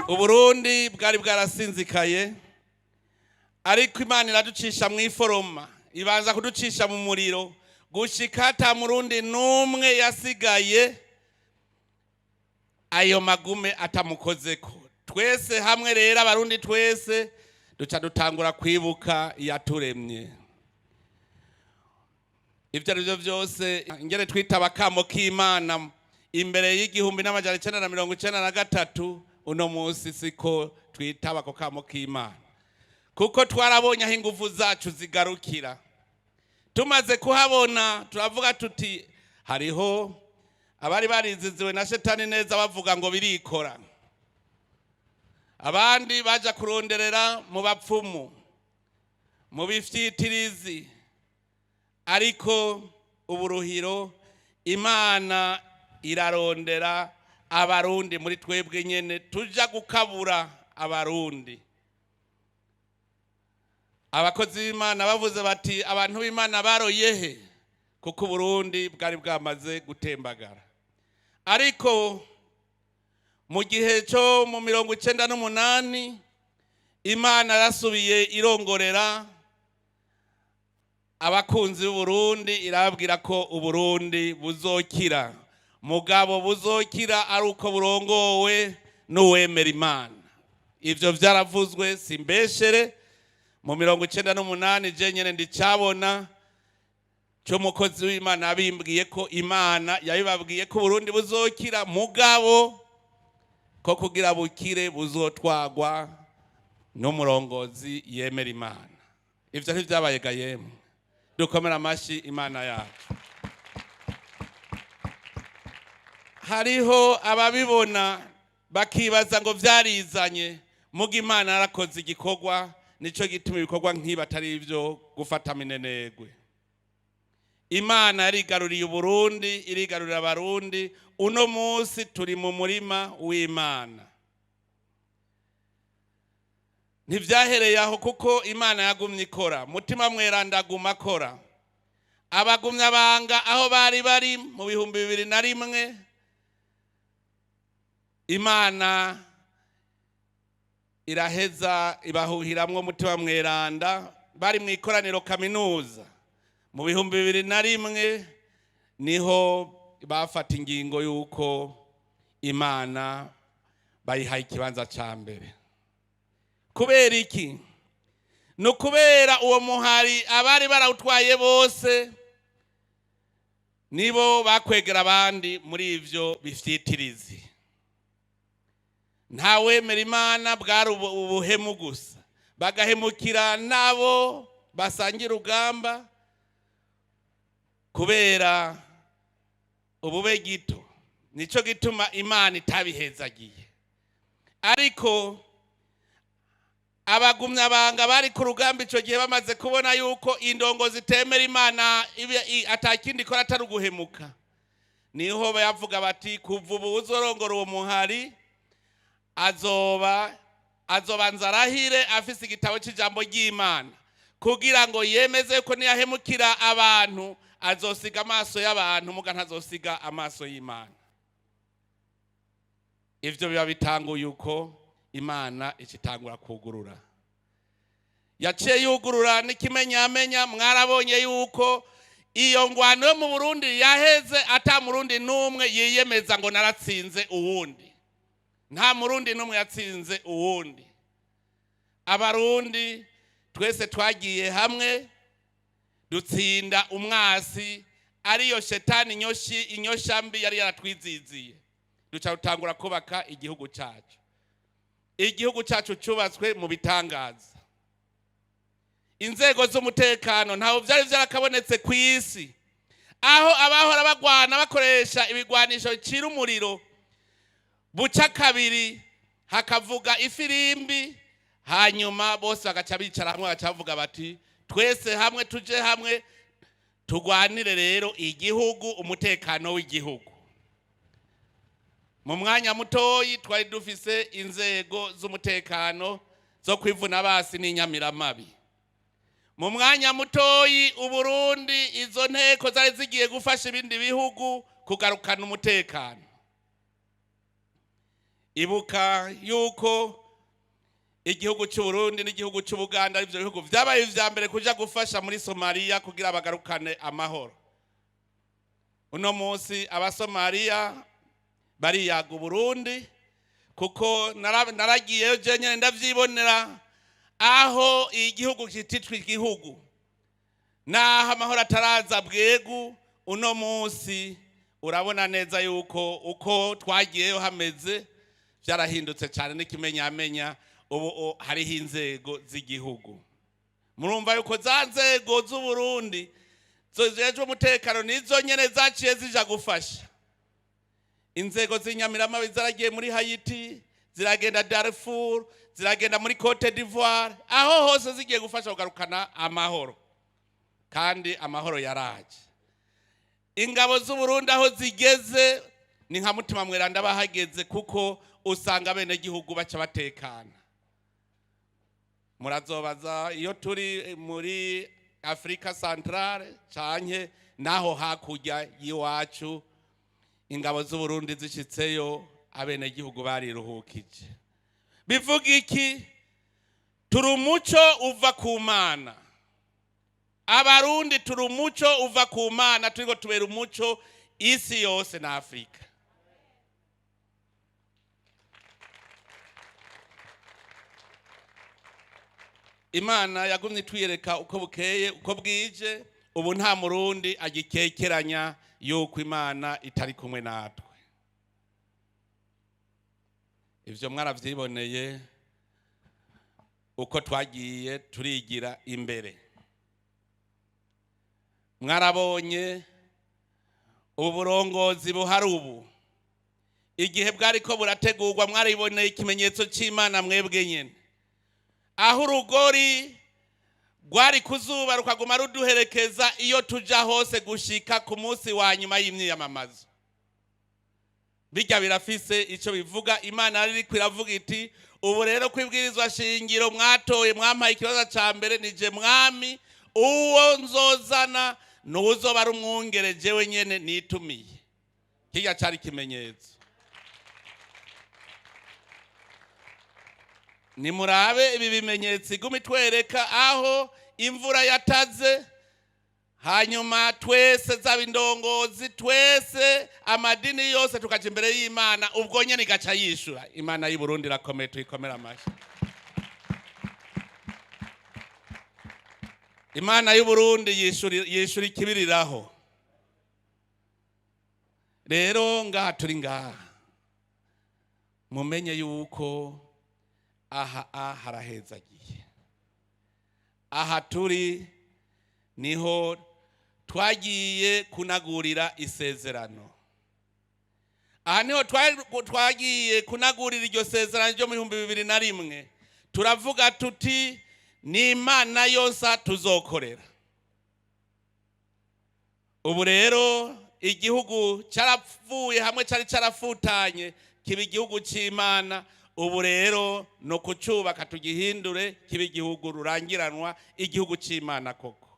Uburundi bwari bwarasinzikaye, ariko Imana iraducisha mu iforoma, ibanza kuducisha mu muriro gushika ata murundi n'umwe yasigaye ayo magume atamukozeko. Twese hamwe rero, Abarundi twese duca dutangura kwibuka iyaturemye. Ibyo ari byo byose, ingene twitaba akamo k'Imana imbere y'1993, uno munsi siko twitaba ako kamo k'Imana, kuko twarabonye aho ingufu zacu zigarukira. Tumaze kuhabona, turavuga tuti hariho abari bariziziwe na shetani neza, bavuga ngo birikora, abandi baja kuronderera mu bapfumu, mu bifyitirizi. Ariko uburuhiro, Imana irarondera Abarundi muri twebwe nyene, tuja gukabura Abarundi. Abakozi b'Imana bavuze bati: "Abantu b'Imana baroye he?" Kuko Uburundi bwari bwamaze gutembagara. Ariko mu gihe cyo mu 98, Imana yarasubiye irongorera abakunzi b'Uburundi, irababwira ko Uburundi buzokira, mugabo buzokira ari uko burongowe n'uwemera Imana. Ibyo byaravuzwe, simbeshere. Mu 98, je nyene ndicabona cy'umukozi w'Imana abimbwiye ko Imana yabibabwiye ko Uburundi buzokira, mugabo ko kugira bukire buzotwagwa n'umurongozi yemera Imana. Ibyo ntibyabaye ga yemwe? Dukomere amashyi Imana yacu. Hariho ababibona bakibaza ngo byarizanye, muga Imana yarakoze igikorwa. Nicyo gituma ibikorwa nk'ibi atari ibyo gufata minenegwe. Imana yarigaruriye Uburundi, irigarurira Abarundi. Uno munsi turi mu murima w'Imana. Ntibyahereye aho, kuko Imana yagumye ikora. Mutima Mweranda aguma akora. Abagumya banga aho bari bari mu 2001, Imana iraheza ibahuhiramwo Mutima Mweranda bari mu ikoraniro kaminuza. Mu 2001 niho bafata ingingo y'uko Imana bayihaye ikibanza cya mbere. Kubera iki? Ni ukubera uwo muhari abari barawutwaye bose nibo bakwegera abandi muri ivyo bifyitirizi. Ntawemera Imana, bwari ubuhemu gusa, bagahemukira n'abo basangira urugamba kubera ubube gito. Nicyo gituma Imana itabihezagiye. Ariko abagumyabanga bari ku rugamba icyo gihe, bamaze kubona yuko indongo zitemera Imana atakindi ikora atari uguhemuka, niho bayavuga bati: "Kuva ubu uzorongora uwo muhari azoba azobanza arahire afise igitabo cy'ijambo ry'Imana, kugira ngo yemeze ko niyahemukira abantu azosiga amaso y'abantu, muga ntazosiga amaso y'Imana." Ivyo biba bitanguye uko. Imana ikitangura kugurura, yaciye yugurura n'ikimenyamenya. Mwarabonye yuko iyo ngwano yo mu Burundi yaheze ata Murundi n'umwe yiyemeza ngo naratsinze uwundi. Nta Murundi n'umwe yatsinze uwundi. Abarundi twese twagiye hamwe, dutsinda umwasi, ariyo shetani, inyoshi, inyosha mbi yari yaratwiziziye. Duca dutangura kubaka igihugu cyacu. Igihugu cyacu cyubatswe mu bitangaza. Inzego z'umutekano, ntaho byari byarakabonetse ku isi aho abahora bagwana bakoresha ibigwanisho bicira umuriro buca kabiri, hakavuga ifirimbi, hanyuma bose bagaca bicara hamwe, bagaca bavuga bati: "Twese hamwe, tuje hamwe, tugwanire rero igihugu, umutekano w'igihugu." Mu mwanya mutoyi twari dufise inzego z'umutekano zo kwivuna basi n'inyamiramabi. Mu mwanya mutoyi, Uburundi, izo nteko zari zigiye gufasha ibindi bihugu kugarukana umutekano. Ibuka yuko igihugu cy'u Burundi n'igihugu cy'u Buganda arivyo bihugu vyabaye ivya mbere kuja gufasha muri Somalia kugira bagarukane amahoro. Uno munsi Abasomaliya bariyaga Uburundi, kuko naragiyeyo je nyene ndavyibonera, aho igihugu kititwa igihugu, naho amahoro ataraza bwegu. Uno munsi urabona neza yuko uko twagiyeyo hameze byarahindutse cyane, n'ikimenyamenya ubu hariho inzego z'igihugu. Murumva yuko za nzego z'Uburundi zijejwe umutekano nizo nyene zaciye zija gufasha. Inzego z'inyamiramabi zaragiye muri Haiti, ziragenda Darfur, ziragenda muri Cote d'Ivoire, aho hose zigiye gufasha kugarukana amahoro, kandi amahoro yaraje. Ingabo z'Uburundi aho zigeze ni nka Mutima Mweranda bahageze, kuko usanga bene gihugu baca batekana. Murazobaza iyo turi muri Afrika Centrale canke naho hakurya y'iwacu, ingabo z'Uburundi zishitseyo abenegihugu bariruhukije. Bivuga iki? Turi umuco uva ku Mana. Abarundi turi umuco uva ku Mana, turiko tubera umuco isi yose na Afurika. Imana yagumye itwiyereka uko bukeye uko bwije. Ubu nta Murundi agikekeranya yuko Imana itari kumwe natwe. Ivyo mwaravyiboneye uko twagiye turigira imbere. Mwarabonye ubu burongozi buhari ubu igihe bwariko burategurwa, mwariboneye ikimenyetso c'Imana mwebwe nyene, aho urugori rwari kuzuba rukaguma ruduherekeza iyo tuja hose gushika ku munsi wa nyuma y'imyiyamamazo. Bijya birafise ico bivuga. Imana yari iriko iravuga iti: "Ubu rero kwibwirizwa shingiro mwatoye, mwampaye ikibazo ca mbere, nije mwami, uwo nzozana nuzoba ari umwungere jewe nyene nitumiye." Kirya cari ikimenyetso. Nimurabe ibi bimenyetso iguma itwereka, aho imvura yataze, hanyuma twese, zaba indongozi, twese, amadini yose, tukaja imbere y'Imana, ubwo nyene igaca yishura. Imana y'u Burundi irakomeye, tuyikomere amashyi. Imana y'u Burundi yishura ikibiriraho. Rero ngaha turi, ngaha mumenye yuko aha harahezagiye. Aha turi niho twagiye kunagurira isezerano. Aha niho twagiye kunagurira iryo sezerano ryo mu 2001. Turavuga tuti: "Ni Imana yose tuzokorera." Ubu rero igihugu cyarapfuye hamwe cyari cyarafutanye, kiba igihugu cy'Imana. Ubu rero no kucyubaka, tugihindure kiba igihugu rurangiranwa, igihugu cy'Imana koko.